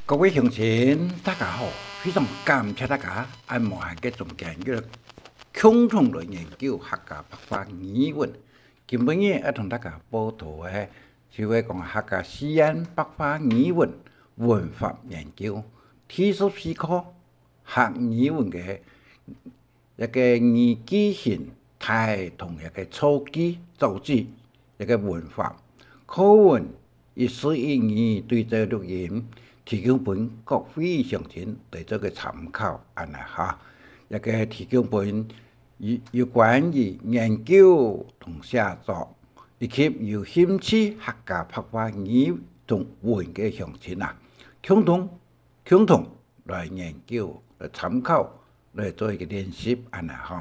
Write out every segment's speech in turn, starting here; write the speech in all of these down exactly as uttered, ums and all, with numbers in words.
各位鄉親，大家好！非常感謝大家恁無閒个中間，又共同來研究客家白話語文。今晡日愛同大家報導个，就係講客家四縣白話語文文法研究第十四課客語文个 一個語句型態同一個造句、造句，一個文法。課文一字一語對照錄音，提供分各位鄉親來做個參考，恁呢哈。一個提供分有，有關於研究同寫作，以及有興趣客家白話語同文个鄉親啊，共同 共同來研究、來參考、來做一個練習，恁呢吼。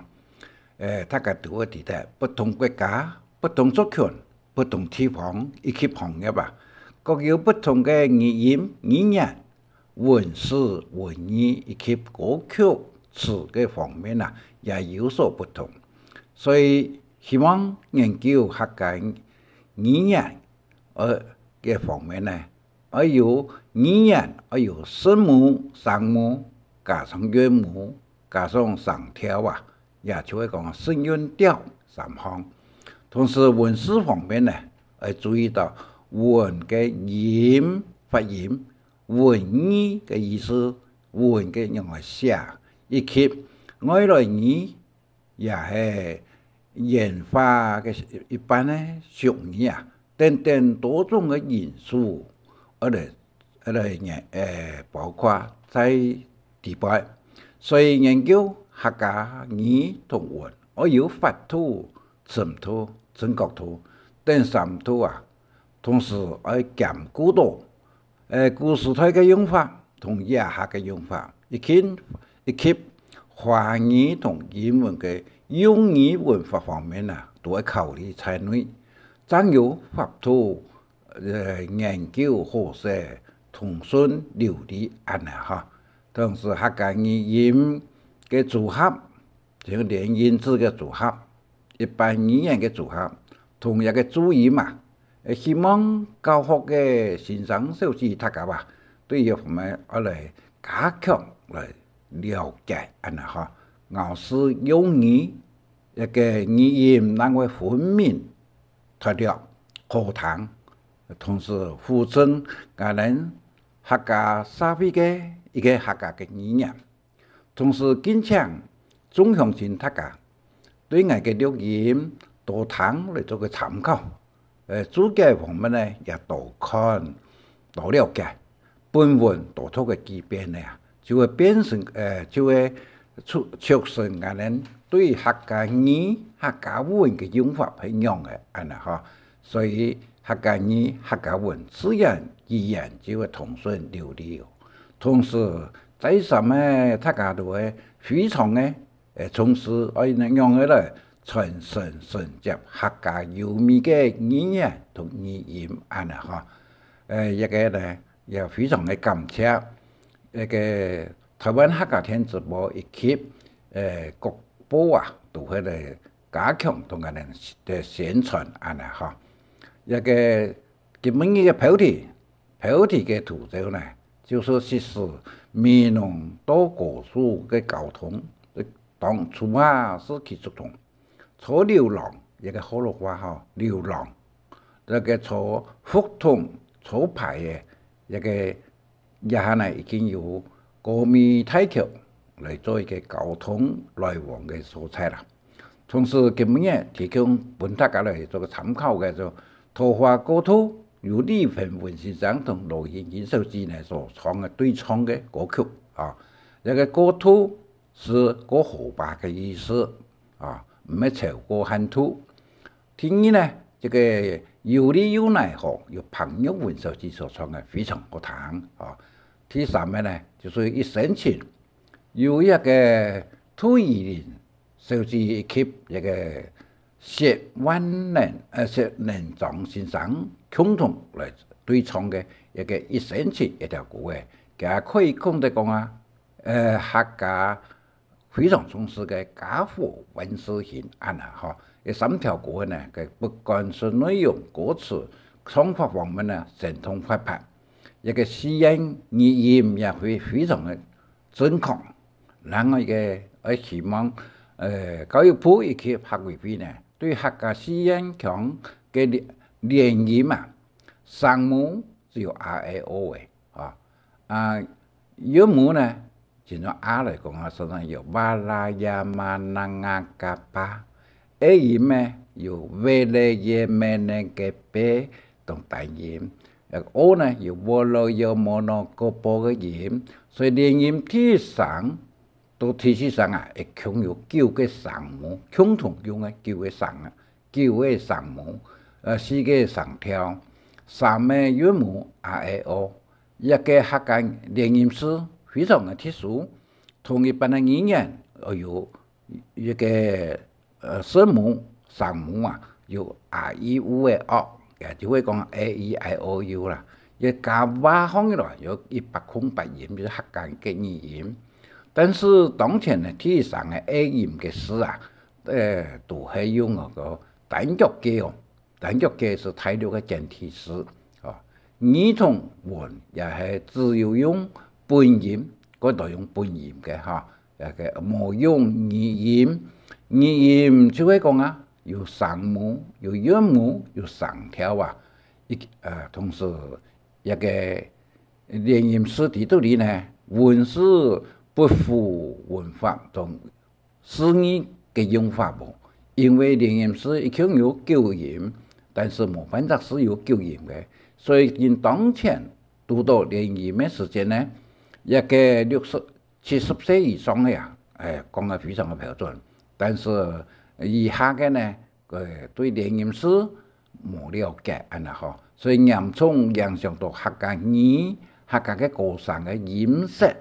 呃，大家都會知得，不同國家、不同族群、不同地方以及行業啊，各有不同个語音、語言、文字、文意以及歌曲、詞个方面啊，也有所不同。所以，希望研究客家語言，呃，个方面呢， 愛有語言，愛有聲母、聲母，加上韻母，加上聲調啊，也就係講聲韻調三項。同時文字方面呢，愛注意到文个音、發音、文意个意思、文个仰般寫，以及外來語 也係演化个一般个俗語啊，等等多種个因素，愛來，愛來研，呃，包括在裡背。所以研究客家語同文，愛有法度、程度、正確度等三度啊，同時愛兼顧到 呃，古時代个用法同這下个用法，以及，以及華語同英文个用語文法方面啊，都愛考慮在內，正有法度，呃，研究好勢，通順流利恁呢哈。同時客家語音个組合， 就連音字个組合、一般語言个組合，同一個注音嘛。呃，希望教學个先生小姐大家啊，對這方面愛來加強來了解，恁呢哈。咬字用語，一個語音正會分明、脫落、好聽，同時符合𠊎等客家社會个一個客家个語言。 同時敬請眾鄉親大家對𠊎个錄音多聽來做個參考。呃，註解方面呢，也多看、多了解，本文多讀個幾遍呢，就會變成，呃，就會促，促成𠊎等對客家語、客家文个用法係仰仔，恁呢哈。所以客家語、客家文自然語言就會通順流利哦。 同時，再三个大家都會非常个，呃，重視愛仰仔來傳承承接客家優美个語言同語音恁呢哈。呃，這個呢，也非常个感謝，那個臺灣客家電子報以及，呃，各報啊，都會來加強同𠊎等个宣傳恁呢哈。這個今晡日个標題， 標題个圖像呢，就係實施美濃到高樹个交通，當初啊係起竹筒，坐溜籠，這個學老話吼，溜籠，這個坐覆桶、坐排个，這個這下呢已經有高美大橋來做一個交通來往个所在啦。 同時，今晡日提供分大家來做個參考个，就桃花過渡，由李芬文先生同羅欣欣小姐呢所唱个對唱个歌曲啊。這個過渡係過河壩个意思啊，毋係樵過旱土。第二呢，這個有理又奈何，由彭玉文小姐所唱个非常好聽啊。第三個呢，就係一生情，由這個杜怡玲 小姐以及這個薛萬能，呃，薛能章先生共同來對唱个一個一生情一條歌仔，佢可以講得講啊，呃，客家非常重視个家和萬事興恁呢吼。這三條歌仔呢，佢不管係內容、歌詞、唱法方面呢，生動活潑。這个四縣語音也會非常个準確。另外一个，𠊎希望，呃，教育部以及客委會呢，對客家四縣腔个連，連音啊，聲母只有a、e、o个，啊，啊，韻母呢， 就像a來講啊，常常有va、la、ya、ma、na、nga、ka、pa。E音呢，有ve、le、ye、me、ne、ke、pe同單音。呃，o呢，有vo、lo、yo、mo、no、ko、po个音。所以連音第一聲到第四聲啊，一共有九个聲母，共同用个九个聲啊。 九个聲母，呃，四个聲調，三个韻母a、e、o。這个客家連音字非常个特殊，同一般个語言，呃，有一个，呃，聲母、聲母啊，有a、i、u个哦，也就會講a、e、i、o、u啦。也加va項个咯，有一百空八音，就是客家个語音。但是當前呢，第一聲个e音个字啊， 呃，都係用該个單腳架哦，單腳架係大陸个簡體字哦。語同文也係只有用本音，過多用本音个哈，該个無用語音。語音就係講啊，有聲母、有韻母、有聲調啊。一，呃，同時，這个連音字在肚裡呢，文字不符文法同 字義个用法無？因為連音字一共有九音，但是無半隻字有九音个，所以人當前堵著連音个時節呢，這个六十、七十歲以上个啊，哎，講个非常个標準，但是以下个呢，呃，對連音字無了解，恁呢吼，所以嚴重影響到客家語、客家个歌聲个音色。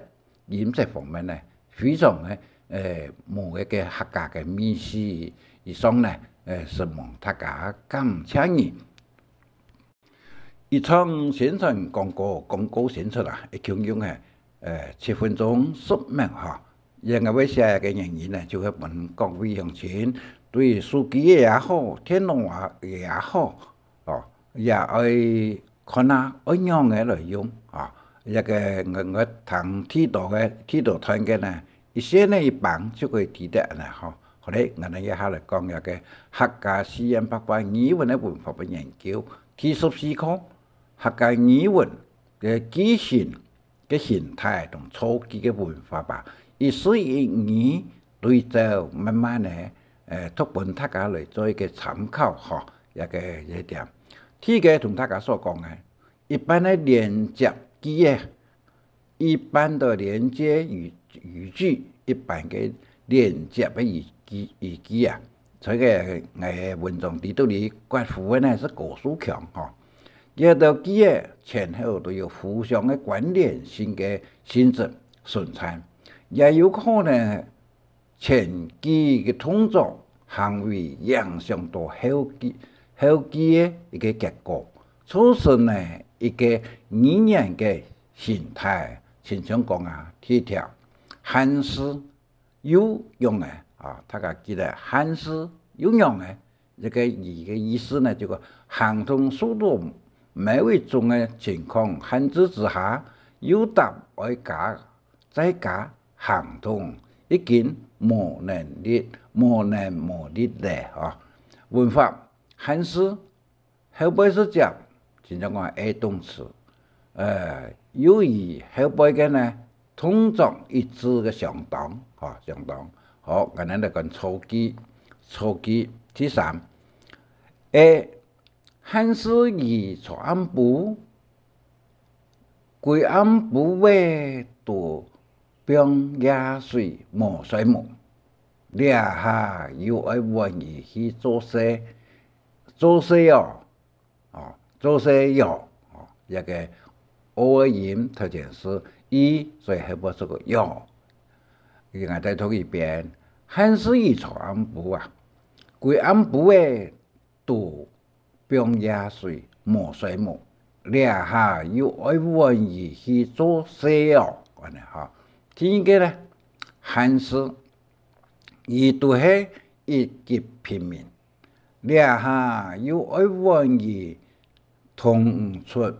音色方面呢，非常个，呃，無該个客家个味緒以上呢，呃，希望大家感謝你。以上宣傳廣告，廣告先出啊，一共用个，呃，七分鐘十秒哈。因為𠊎寫个原因呢，就係分各位鄉親對手機个也好，電腦啊个也好， 哦，也愛看啊，愛仰仔來用啊。這个𠊎，𠊎聽第一个，第一段个呢，一歇呢一放就可以知得恁呢吼。好咧，𠊎等這下來講這个客家四縣白話語文个文法个研究，第十四課，客家語文个句型 个形態同造句个文法吧。一字一語對照，慢慢个，呃，讀分大家來做一个參考吼，這个，這點。第一个同大家所講个，一般个連接句仔，一般个連接語，語句，一般个連接个語句，語句啊， 在个𠊎个文章裡肚裡，括弧个呢係高樹強吼。這兜句仔前後都有互相个關聯性个性質存在，也有可能前句个動作、行為影響到後句，後句个一个結果，造成呢一个語言个形態。親像講啊，第一條，漢字 又仰仔啊，大家記得漢字又仰仔，這个字个意思呢，就講行動速度無一種个情況限制之下，又搭愛加，再加行動，已經無能力，無能無力咧啊。文法，漢字 後背係接，親像講个動詞，呃，又與後背个呢，動作一致个相當，吼，相當。好，𠊎等來講造句，造句。第三，A，漢字字昨暗晡， 歸暗晡仔都放夜睡無睡目，這下又愛換佢去做事，做事哦，哦，做事喲，哦，這个O个音頭前係E，所以後背係個喲。𠊎再讀一遍，漢字字昨暗晡啊，歸暗晡仔都放夜睡，無睡目，這下又愛換佢去做事哦，恁呢吼。第二个呢，漢字，佢都係一級平民，這下又愛換佢同出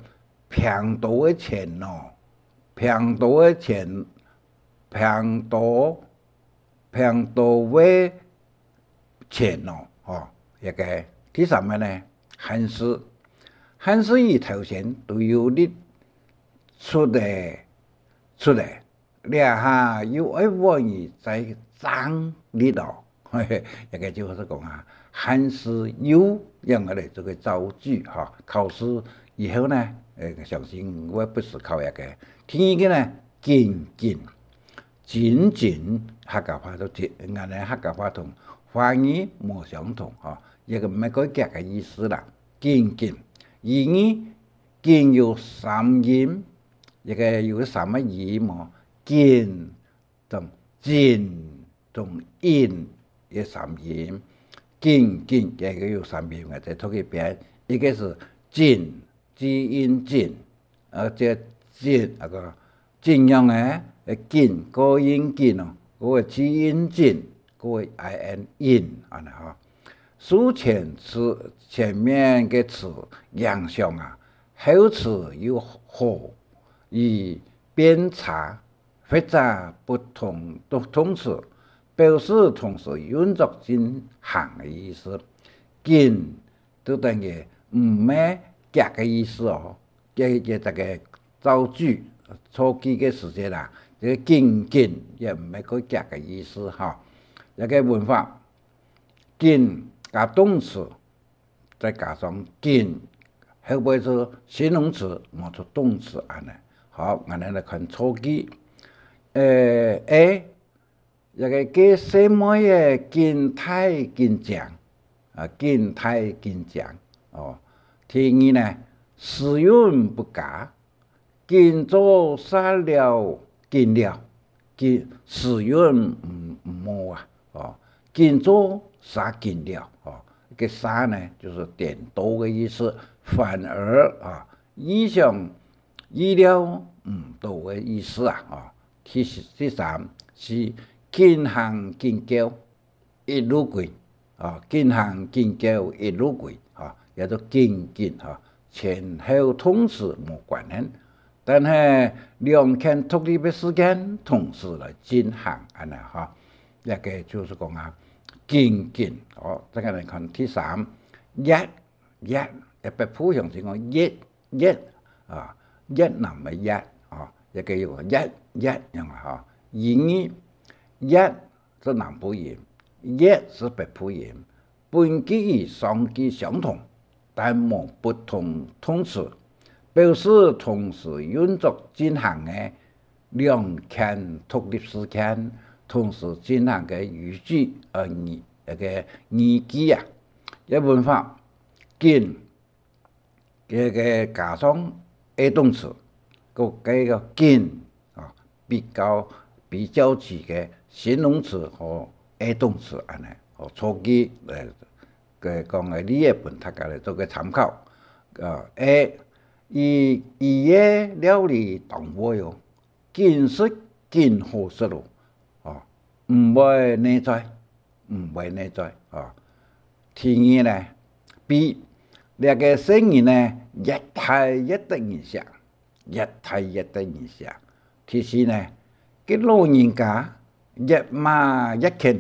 平多个錢哦，平多个錢，平多，平多个錢哦，吼，這个。第三个呢，漢字，漢字佢頭先都有力出个，出个，這下又愛換佢再增力哦。 嘿嘿，這个就係講啊，漢字又用來做个造句哈。考試以後呢，呃，相信會不時考這个。第二个呢，緊緊，緊緊，客家話都緊，𠊎等客家話同華語無相同哈，這个毋係過遽个意思啦。緊緊，一字緊有三音，這个有三个音哦，緊 同緊同緊个三音。緊緊，這个有三音，𠊎再讀一遍。一个係緊，字音緊，啊，這緊，啊个緊樣个，呃，緊，高音緊哦，該个字音緊，該个I N音，恁呢吼。書前詞，前面个詞影響啊，後詞又好，與變差， 或者不同動，動詞，表示同時運作進行个意思。緊，就等於毋係遽个意思哦。這，這，這个造句，造句个時節啦，這个緊緊也毋係過遽个意思哈。這个文法，緊加動詞， 再加上緊，後背係形容詞，無出動詞恁呢。好，𠊎等來看造句。呃，A，這个个細妹仔緊大緊靚，啊，緊大緊靚，哦。第二呢，時運不佳， 緊做煞了緊了，緊，時運毋，毋好啊，哦，緊做煞緊了，哦，个煞呢，就係顛倒个意思，反而啊，意想意料毋到个意思啊，哦。第四，第三係緊行緊叫， 一路歸，啊，緊行緊叫一路歸，啊，也就緊緊，啊，前後動詞無關聯，但係兩件獨立个事件同時來進行，恁呢哈。這个就係講啊，緊緊，哦，再來看第三，越，越，這北部鄉親講越，越，啊，越南个越，啊，這个有越，越樣啊哈。英語，越 係南部音，越係北部音，本句與上句相同，但無不同動詞，表示同時運作進行个兩件獨立事件，同時進行个語句，呃，語，該个語句啊。這文法，緊， 該个加上A動詞，个該个緊，啊，比較，比較級个形容詞和A動詞恁呢，和造句，呃，个講个例仔分大家來做个參考。呃，A，佢，佢个料理當好哦， 緊食緊好食哦，哦，毋會膩嘴，毋會膩嘴，哦。第二呢，B，這个細人呢，越大越得人惜，越大越得人惜。第四呢，該老人家越罵越譴，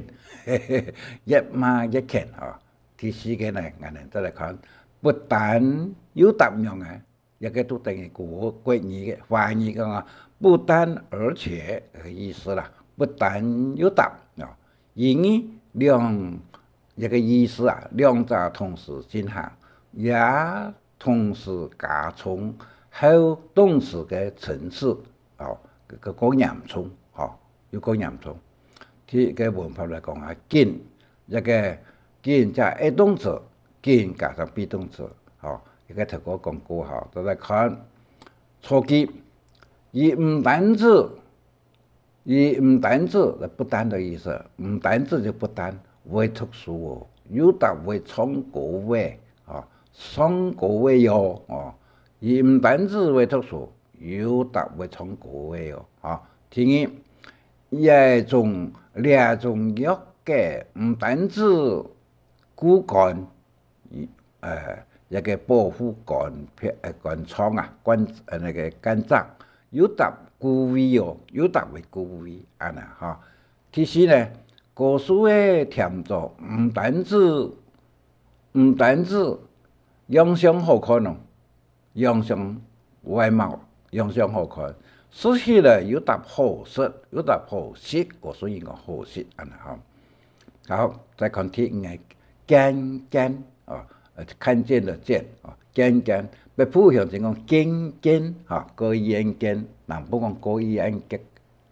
越罵越譴，哦。第四个呢，𠊎等再來看，不但又答樣个， 這个都等於古國語个、華語个啊，不但而且个意思啦，不但又答，哦。英語兩，這个意思啊，兩者同時進行，也同時加重後動詞个層次，哦，个，个，个嚴重，哦，有个嚴重。第一个文法來講啊，緊，這个緊加A動詞，緊加上B動詞，吼，這个頭過講過吼，再來看造句。佢毋單止，佢毋單止，不但个意思，毋單止就不但會讀書哦，又答會唱歌仔，吼，唱歌仔喲，哦，佢毋單止會讀書，又答會唱歌仔喲，吼。第二，這種，這種藥仔毋單止 顧肝，呃，一个保護肝脾，呃，肝臟啊，肝，呃，該个肝臟，有搭顧胃哦，有搭位顧胃，恁呢吼。第四呢，高樹个甜棗毋單止，毋單止樣相好看哦，樣相外貌，樣相好看，食起來又搭好食，又搭好食，高樹人講好食，恁呢吼。 好，再看第五个，見，見，哦，呃，看見个見，哦，見，見。北部鄉親講見，見，哈，過一眼見，南部講過一眼見，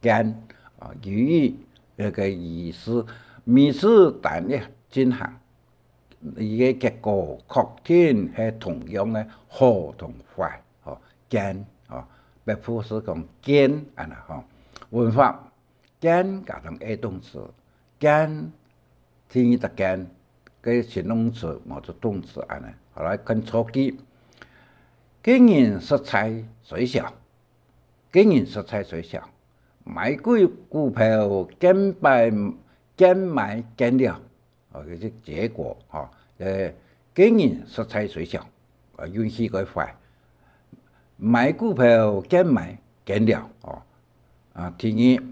見，啊，由於該个意思，每次單一進行，佢个結果確定係同樣个好同壞，吼，見，吼，北部係講見，恁呢吼。文法， 見加上a動詞，見，第二隻見，个形容詞無做動詞恁呢。好，來看造句。該人實在衰潲，該人實在衰潲，買股，股票見擺，見買見了。 哦，這係結果，吼，呃，該人實在衰潲，啊，運氣蓋壞，買股票見買見了，哦。啊，第二，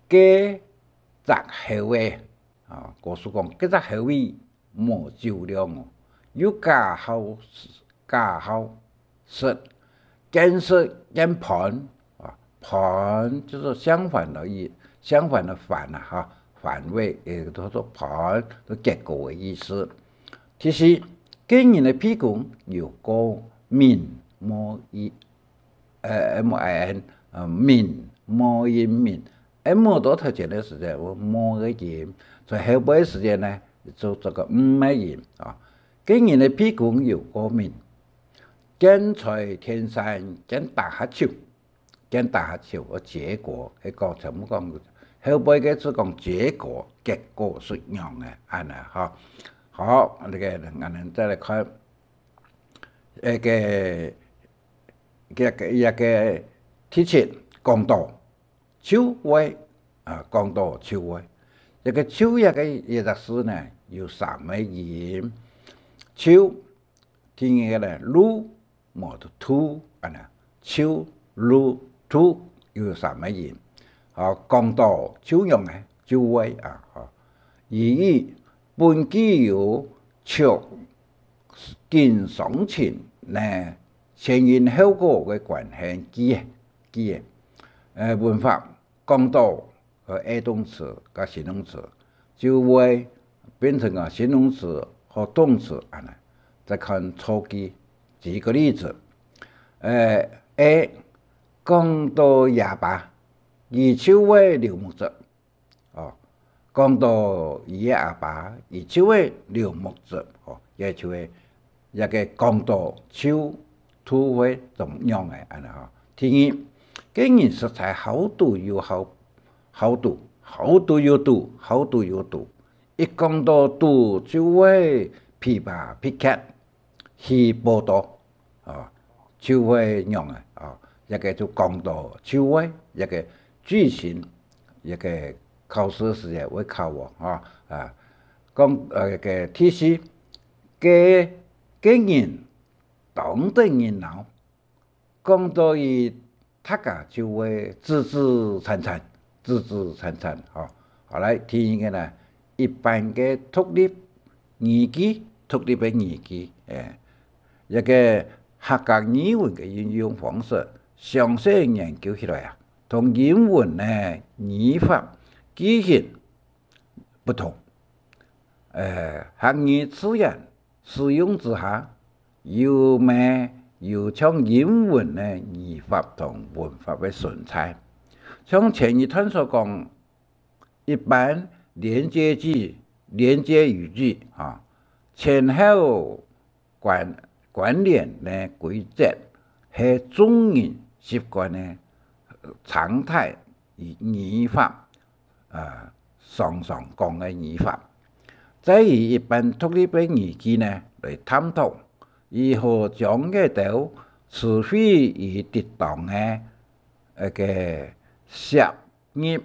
該隻猴仔，啊，高樹講，該隻猴仔無酒量哦，又假好，假好 食，見食見飯，啊，飯就係相反个意，相反个反啊，哈，反位，也叫做飯，就結果个意思。第四，該人个鼻公有過敏，無一，呃，M I N，呃，敏，無一敏。M到頭前个時節，有無个音，在後背个時節呢，就做個M个音啊。該人个鼻公有過敏， 見在田山，見打哈啾，見打哈啾，个結果，係講全部講，後背个字講結果，結果係仰仔，恁呢吼。好，這个，𠊎等再來看，該个，該个，該个第七，講到 就會，啊，講到就會。這个就這个，這隻字呢，有三个音。就，第二个呢，就，無就就，恁呢，就、就、就，有三个音。好，講到就仰仔，就會啊，好。意義，本句有促進相親呢，前因後果个關係句仔，句仔。呃，文法， 講到个a動詞佮形容詞，就會變成个形容詞和動詞恁呢。再看造句，舉一個例子，呃，a，講到厥爸，佢就會流目汁。哦，講到佢个阿爸，佢就會流目汁。哦，也就係 這个講到就、就會仰仔恁呢吼。第二，該人實在好賭又好、好賭，好賭又賭，好賭又賭。一講到賭就會疲乏疲乏，去報到，哦，就會仰仔，哦，這个就講到就會，這个句型，這个考試時節會考哦，吼，啊，講，呃，个第四， 該，該人當得人惱，講到佢大家就會指指讚讚，指指讚讚，吼。好，來，第二个呢，一般个獨立語句，獨立个語句，欸，這个客家語文个運用方式，詳細研究起來啊，同英文呢，語法、句型 不同。呃，客語自然使用之下，有乜有像英文个語法同文法个存在。像前一段所講，一般連接句、連接語句，啊，前後 關，關聯个規則係眾人習慣个，呃，常態語，語法，呃，常常講个語法。再以一般獨立个語句呢，來探討，如何將該兜詞彙以適當个，呃，个寫入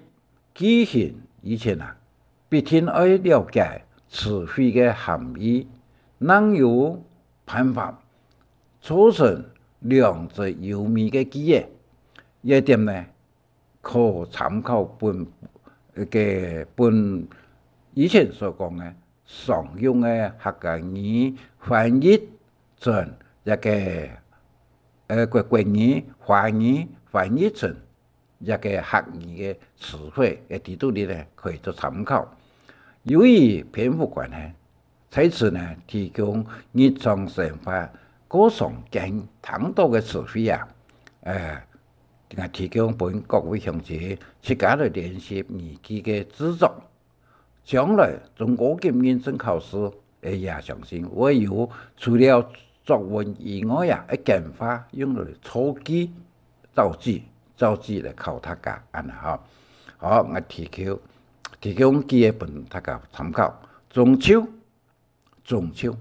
句型以前啊，必定愛了解詞彙个含義，另有辦法做成兩隻優美个句仔。這點呢，可參考本，呃，个本以前所講个常用个客家語翻譯成這个，呃，國，國語、華語翻譯成這个客語个詞彙个底肚裡呢，可以做參考。由於篇幅關係，在此呢，提供日常生活過常見聽到个詞彙啊，呃，提供分各位鄉親自家來練習語句个製作。將來中高級認證考試，𠊎也相信會有除了作文以外啊，个簡化用來造句、造句、造句來考大家，恁呢吼。好，𠊎提供，提供幾个分大家參考。中秋，中秋，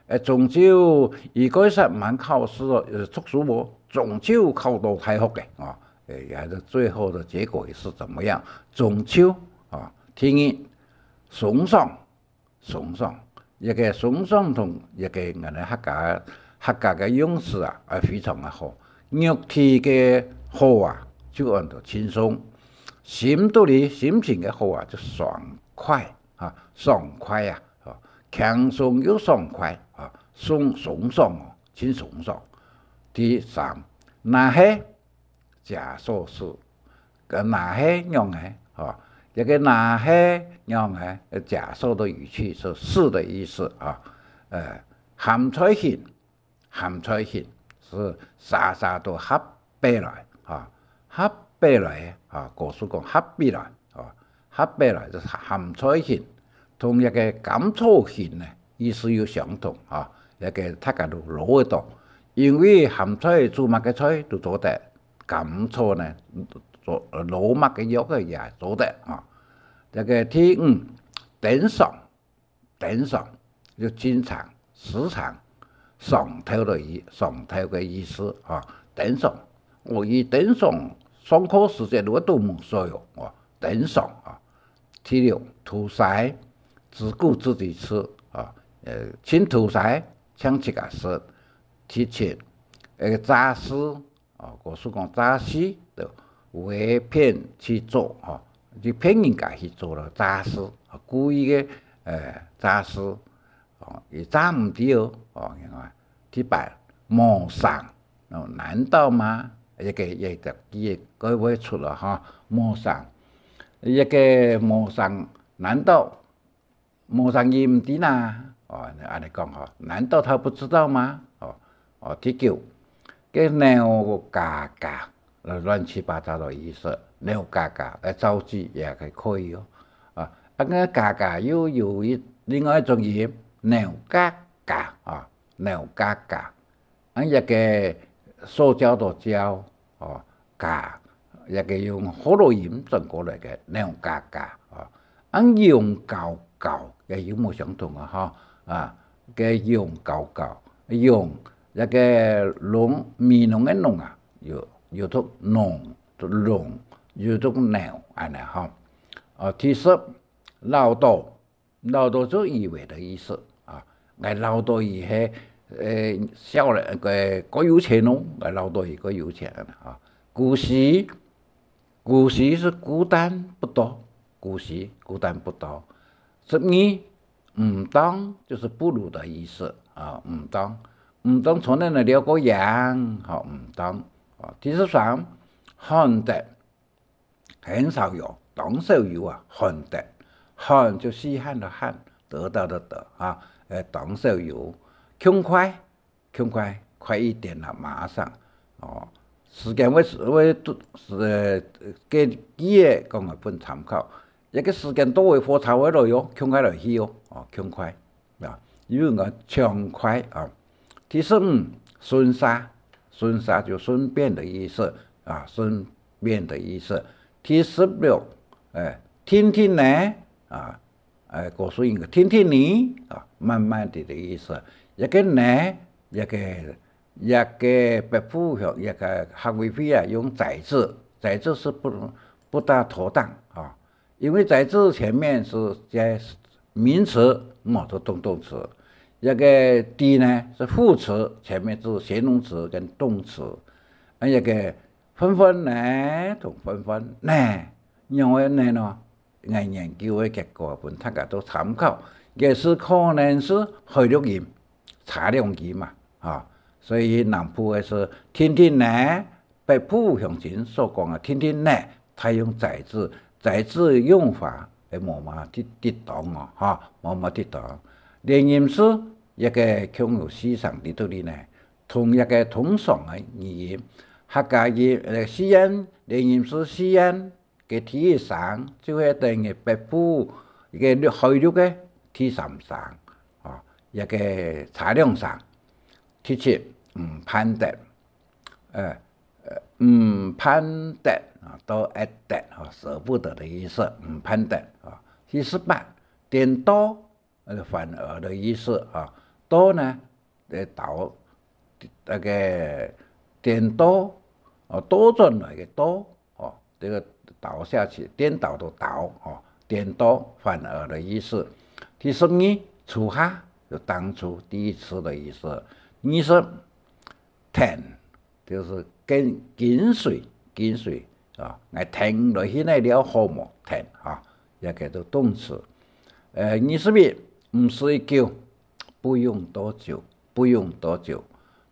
誒，中秋，一開始蠻考試哦，呃，讀書哦，中秋考到大學个，哦，誒，也是最後的結果是怎麼樣？中秋，啊，第二，鬆爽， 鬆爽。這个鬆爽同這个𠊎等客家，客家个用詞啊，啊，非常个好。肉體个好啊，就安到輕鬆；心肚裡，心情个好啊，就爽快啊，爽快啊，啊，輕鬆又爽快啊，鬆，鬆爽哦，盡鬆爽。第三，若係 遮所使。該若係仰仔，吼，這个若係仰仔，遮所个語氣是使的意思啊。呃，鹹菜形，鹹菜形是儕儕都合起來，吼，合起來，吼，故所講合起來，吼，合起來就鹹菜形，同這个甘草形呢，意思又相同，吼，這个大家都摎會到，因為鹹菜煮麼个菜都做得， 甘草呢，做，呃，落麼个藥个也做得啊。這个第五，登常，登常，就經常、時常，常透个意，常透个意思啊。登常，哦，佢登常上課時節都會堵無水哦，哦，登常啊。第六，渡西，自顧自己吃啊，呃，盡渡西，淨自家食。第七，呃，詐事， 哦，故所講詐事，就為騙去做，吼，就騙人家去做了詐事，哦，故意个，呃，詐事，哦，也詐毋著哦，哦，另外，第八，無成，哦，難道嗎？這个，這个，這个會出來，吼，無成，這个無成，難道 無成佢毋知哪？哦，恁呢講吼，難道他不知道嗎？哦，哦，第九，該扭嘎嘎，亂七八糟个意思，扭嘎嘎，來造句也還可以哦。啊，啊，該嘎嘎又有一，另外一種音，扭嘎嘎啊，扭嘎嘎。 恁這个塑膠个膠，哦，嘎，這个用學老音轉過來个，扭嘎嘎，哦。恁用搞搞，也有無相同啊，吼，啊，个用搞搞，用，這个濃，美濃个濃啊，又，又讀濃，濃，又讀扭，恁呢吼。哦，第十，老到， 老到就以為的意思啊。𠊎老到佢係，呃，少了，呃，過有錢哦，𠊎老到佢過有錢啊。孤栖，孤栖是孤單不多，孤栖，孤單不多。十二，毋當就是不如的意思啊，毋當，毋當從那裡了過樣，吼，毋當。啊，第十三，罕得， 很少有，當少有啊，罕得。罕就稀罕个罕，得到的得啊，呃，當少有。窮快，窮快，快一點啦，馬上。哦，時間會，會，呃，个句仔講个分參考。這个時間到位，火車會來喲，窮快來去喲，哦，窮快。 啊，有人講暢快啊。第十五，順續，順續就順便的意思啊，順便的意思。第十六，哎，定定呢，啊，哎，故所用个定定呢，啊，慢慢地的意思。這个呢，這个，這个北部用，這个客委會啊，用在此，在此是不，不大妥當啊。 因為在此前面是加名詞，無做動動詞。這个的呢係副詞，前面係形容詞跟動詞。啊，這个紛紛呢同紛紛呢，仰會呢呢？𠊎研究个結果分大家做參考，也係可能係海陸音，差兩音嘛，吼。所以南部个係定定呢， 北部鄉親所講个定定呢，大用在字，在字用法，誒，無麼个得，得當哦，吼，無麼个得當。連音字，這个共有四聲在肚裡呢，同這个通常个語音，客家音，呃，四縣，連音字四縣个第一聲，就係等於北部一个陸，海陸个第三聲，哦，這个差兩聲。第七，毋盼得。 呃，呃，毋盼得啊，到會得啊，捨不得的意思，毋盼得啊。第十八，顛倒，呃，反而的意思啊。倒呢，呃，倒，那个顛倒，哦，倒轉來个倒，哦，這个倒下去，顛倒的倒，哦，顛倒反而的意思。第十二，初下，就當初第一次的意思。二十，跈， 就是跟，跟隨，跟隨啊，𠊎跈來去哪尞好無？跈啊，也叫做動詞。呃，二十一，毋使久，不用多久，不用多久。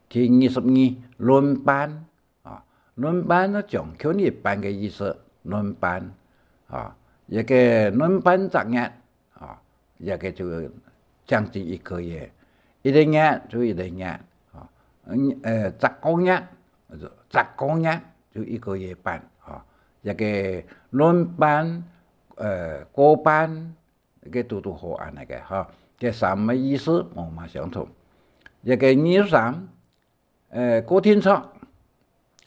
第二十二，輪班啊，輪班呢，將近一半个意思，輪班啊，也个輪班隻月 啊，這个就將近一個月，一個月就一個月，啊，嗯，呃，十個月，十個月就一個月半，啊，這个輪班，呃，過半，這个堵堵好恁呢个，哈。這三个意思無麼相同。這个二十三， 呃，過定著，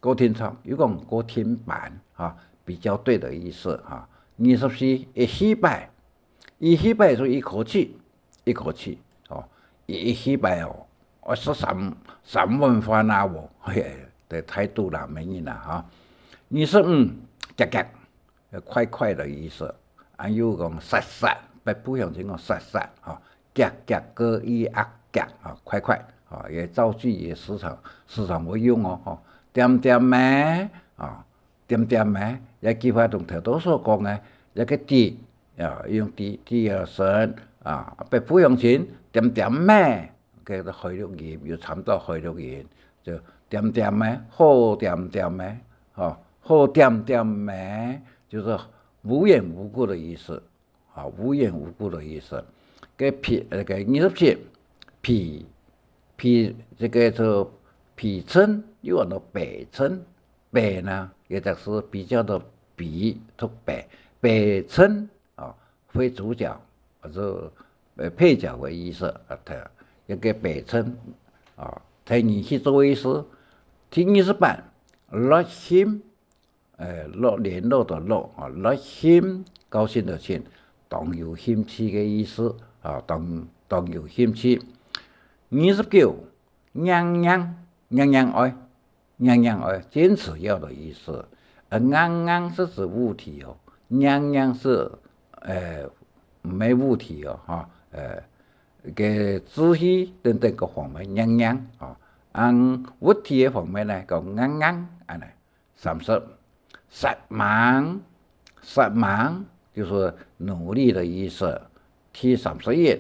過定著，又講過定班，哈，比較對的意思，哈。二十四，一氣擺，一氣擺就一口氣，一口氣，哦，一，一氣擺哦，愛食三，三碗飯啊哦，嘿，這態度啦，麼人啦，哈。二十五，遽遽， 呃，快快的意思。啊，又講煞煞，北部鄉親講煞煞，吼，遽遽个意啊遽，吼，快快，吼，這造句也時常，時常會用哦，吼。恬恬仔，吼，恬恬仔，這句話同頭先所講个，這个的，啊，用的，的而生，啊，北部鄉親，恬恬仔， 个海陸音，又參到海陸音，就恬恬仔，好恬恬仔，吼，好恬恬仔，就是無緣無故的意思，啊，無緣無故的意思。个疲，那个二十七，疲，疲，這个就疲倦，又安到疲倦，疲呢，也就是比較的疲，讀疲，疲倦， 啊，非主角，或者，呃，配角的意思，啊，佢一个別稱，啊，替你去做意思。第二十八，熱心，呃，絡，聯絡的絡，啊，熱心，高興的興，當有興趣的意思，啊，當，當有興趣。二十九，硬硬，硬硬愛， 硬硬愛，堅持要的意思。而硬硬是指物體哦，硬硬是，呃，毋係物體哦，哈，呃，个字義等等各方面硬硬哦。按物體个方面呢，講硬硬，恁呢。三十，煞猛，煞猛就是努力的意思。第三十一，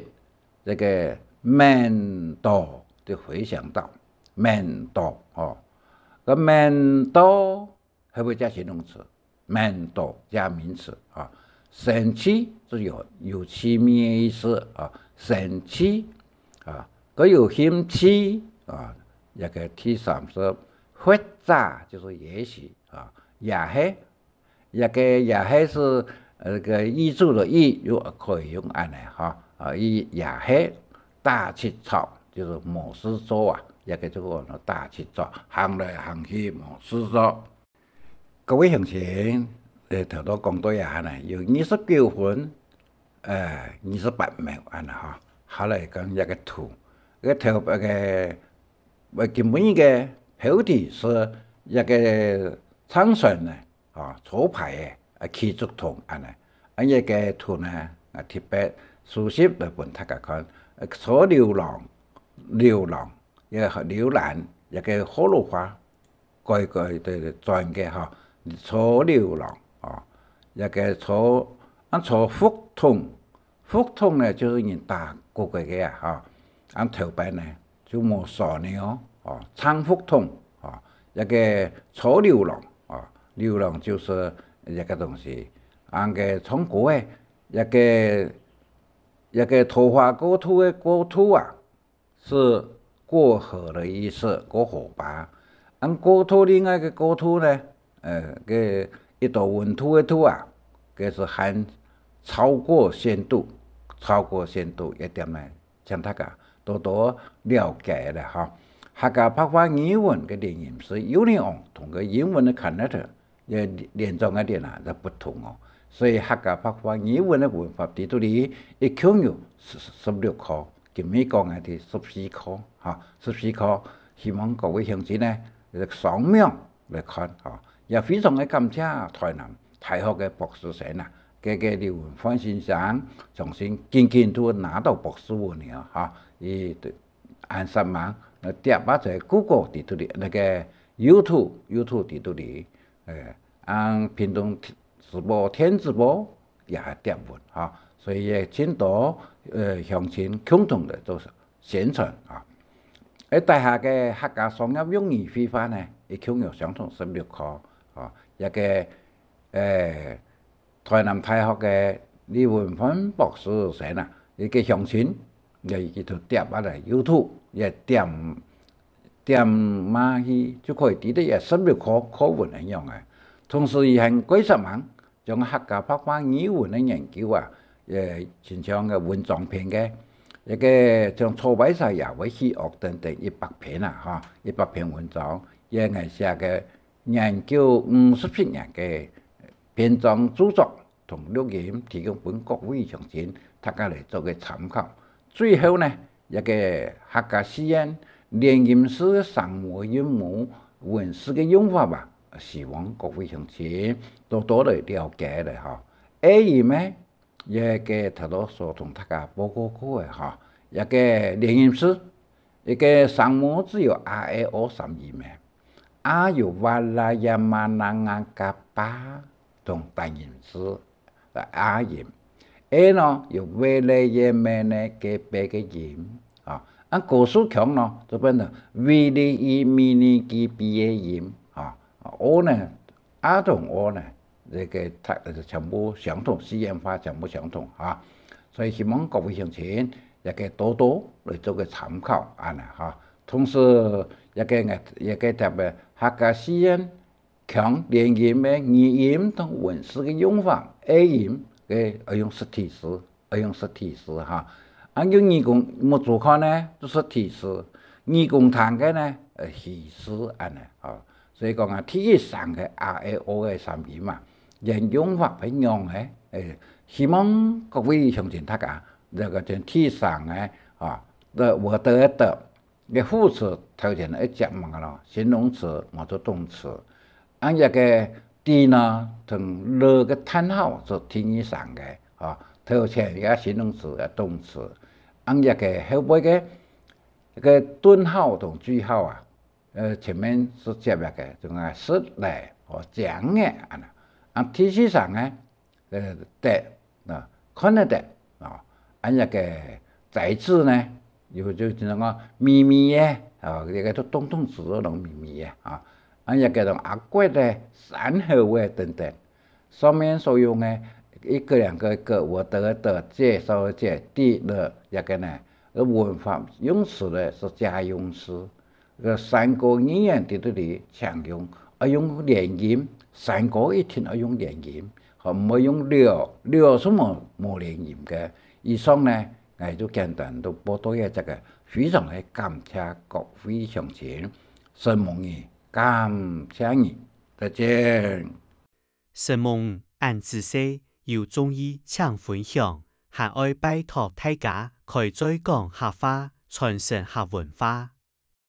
這个愐到，就回想到，愐到，吼。个愐到，係毋係加形容詞？愐到加名詞，吼。生趣就有，有趣味个意思，啊，生趣，啊，个有興趣，啊，這个第三十，或者就是也許，啊，也係， 這个也係，呃，个揖字个揖，又可以用恁呢，吼，啊，揖也係打七吵，就是無事做啊，這个就講打七吵，行來行去無事做。各位鄉親，呃，頭先講到這下呢，有二十九分，呃，二十八秒恁呢，吼。好，來講這个圖，這个圖，那个，呃，今晡日个標題係這个撐船呢， 吼，坐牌个，啊，企竹筒恁呢。啊，這个圖呢，啊，特別收集來分大家看。呃，坐流浪，流浪，也个流連，也个河洛話，改改个轉个吼，坐流浪哦，也个坐，啊坐胡同，胡同呢就是人打穀个个啊吼，啊頭擺呢就無燒肉哦，唱胡同哦，也个坐流浪哦，流浪就是一个東西，啊个唱歌个，也个也个桃花过渡个過渡啊。 是過河的意思，過河吧。恁過渡另外个過渡呢，呃，个一道溫度个度啊，个是還超過限度，超過限度一點呢，請大家多多了解了哈。客家白話語文个連音詞有恁樣同个英文个connect， 也連長个連啊，就不同哦。所以客家白話語文个文法裡肚裡，一共有十十六課，今晡日講个係十四課，哈，十四課，希望各位鄉親呢，就雙面來看，哈。也非常个感謝台南大學个博士生啊，个个劉文煥先生，相信緊緊都拿到博士文了，哈，佢 恁煞猛，呃，貼啊在Google裡肚裡，該个YouTube YouTube裡肚裡，呃，恁屏東直播、電直播也貼文哈，所以也盡多呃鄉親共同个做宣傳啊。而大學个客家商業用語會話呢，一共有相同十六課啊，這个呃 台南大學个李文煥博士生啊，一个鄉親，也佢就貼啊來YouTube，也點點嘛去就可以知得也十六課課文个樣个。同時，佢還過煞猛，將客家白話語文个研究啊，也親像个文章篇个，一个像草白蛇也會起鱷等等一百篇啊，哈，一百篇文章，也𠊎寫个 研究五十七年个篇章著作同錄音提供分各位鄉親，大家來做个參考。最後呢，這个客家四縣連音詞个聲母韻母文字个用法吧，希望各位鄉親多多來了解了哈。A音呢，這个頭先所同大家報告過个哈，這个連音詞，一个聲母只有a、e、o三音个。 啊有哇啦呀嘛那啊嘎巴同單音字个啊音。A呢，有喂嘞耶咩呢个B个音啊。啊高樹腔呢，就變成V、L、E、M、N、G、B个音啊。O呢，啊同O呢，這个它全部相同，四縣話全部相同啊。所以希望各位鄉親也可以多多來做个參考，恁呢哈。 同時，這个也个特別客家四縣腔連音个語音同文字个用法，A音个愛用實體字，愛用實體字哈。啊有耳公目珠看呢，就實體字；耳公聽个呢，呃，虛字恁呢哈。所以講啊，第一聲个a、e、o个聲音嘛，連用法會仰个，誒，希望各位鄉親大家，這个像第一聲个啊，的我的的， 个副詞頭前愛接麼个咯？形容詞無做動詞。恁這个的呢，同了个嘆號做第二聲个，啊，頭前个形容詞个動詞。恁這个後背个个頓號同句號啊，呃，前面係接這个，就講食咧，哦，靚个，恁呢。啊第四聲呢， 呃，得，啊，看得得，啊，恁這个摘子呢，有就就講講美美个，啊，這个都動動詞都攏美美个，啊，恁這个攏阿骨个、山猴个等等。上面所用个一个、兩个、个，我的的，介紹个介，的了，這个呢，文法用詞呢係借用詞。 个山歌語言裡肚裡常用，愛用連音，山歌一定愛用連音，吼，毋好用了，了係無無連音个。以上呢，𠊎就簡單都報導一下這个，非常个感謝各位鄉親，承蒙你，感謝你，再見。 承蒙，恁仔細，有中意請分享，還愛拜託大家開嘴講客話，傳承客文化。